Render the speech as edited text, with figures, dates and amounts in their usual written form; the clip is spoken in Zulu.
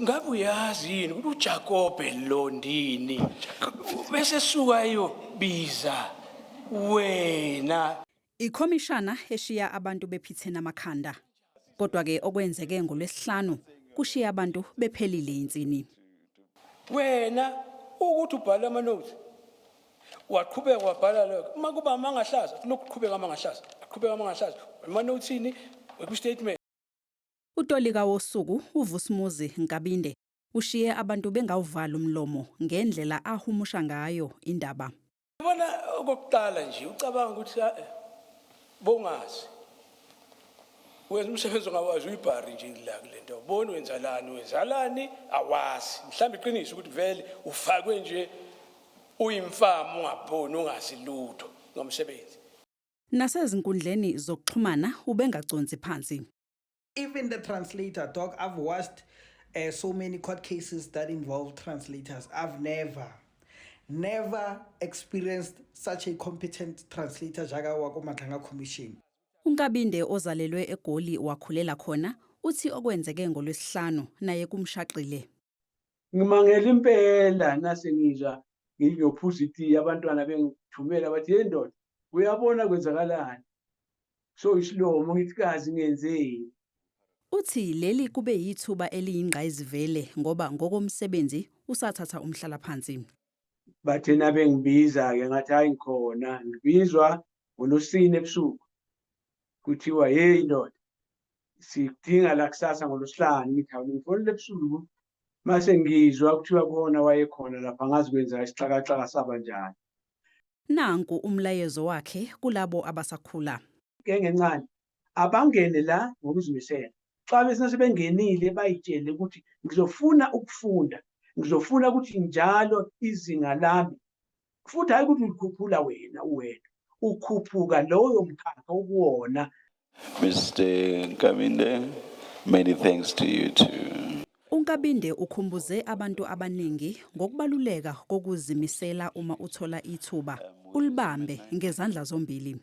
Ngabe uyazi yini ukuthi uJakobe lo ndini bese suka eyobiza wena? Ikhomishana eshiya abantu bephithene amakhanda. Kodwa-ke okwenzeke ngoLwesihlanu kushiya abantu bephelile insini. Wena ukuthi ubhala ama notes, waqhubeka wabhala lokho, uma kuba amangahlaza, lokhu qhubeka amangahlaza, aqhubeka amangahlaza ema-notesini, kwi-statement. Utolika wosuku uVusimuzi Nkabinde ushiye abantu bengawuvali umlomo ngendlela ahumusha ngayo indaba. Ubona okokuqala nje ucabanga ukuthi bongazi wenza umsebenzi ongawazi, uyibhari nje la kule nto, bona wenzalani, wenzalani, awazi. Mhlawumbe iqiniso ukuthi vele ufakwe nje uyimfama, ungaboni, ungazi lutho ngomsebenzi. Nasezinkundleni zokuxhumana ubengaconsi phansi. Even the translator, dog, I've watched so many court cases that involve translators. I've never, never experienced such a competent translator jaaka wa ko Madlanga Commission. UNkabinde ozalelwe eGoli wakhulela khona uthi okwenzeke ngoLwesihlanu naye kumshaqile. Ngimangela impela nase ngizwa ngiyophuza itiye, abantwana bengithumela bathi, "Hey ndoda, uyabona kwenzakalani?" So isilomo ngithi, "Kazi ngenzeni?" Uthi leli kube yithuba eliyingqayizivele ngoba ngokomsebenzi usathatha umhlalaphansi. Bathe nabengibiza-ke, ngathi, "Hayi, ngikhona." Ngibizwa ngolwesine ebusuku, kuthiwa, "Hey ndoda, sikudinga la kusasa ngolwesihlanu." Ngithi, "Hawu, ngifonele ebusuku." Mase ngizwa kuthiwa khona wayekhona lapha, ngazi kwenza isixakaxaka saba njani. Nanku umlayezo wakhe kulabo abasakhula. Genge encane abangene la ngokuzimisela. Xa bese sebengenile bayitshele ukuthi ngizofuna ukufunda, ngizofuna ukuthi njalo izinga lami, futhi hayi ukuthi ulikhuphula wena uwedwa, ukhuphuka loyo mkhakha okuwona. Mr. Nkabinde, many thanks to you too. UNkabinde ukhumbuze abantu abaningi ngokubaluleka kokuzimisela uma uthola ithuba, ulibambe ngezandla zombili.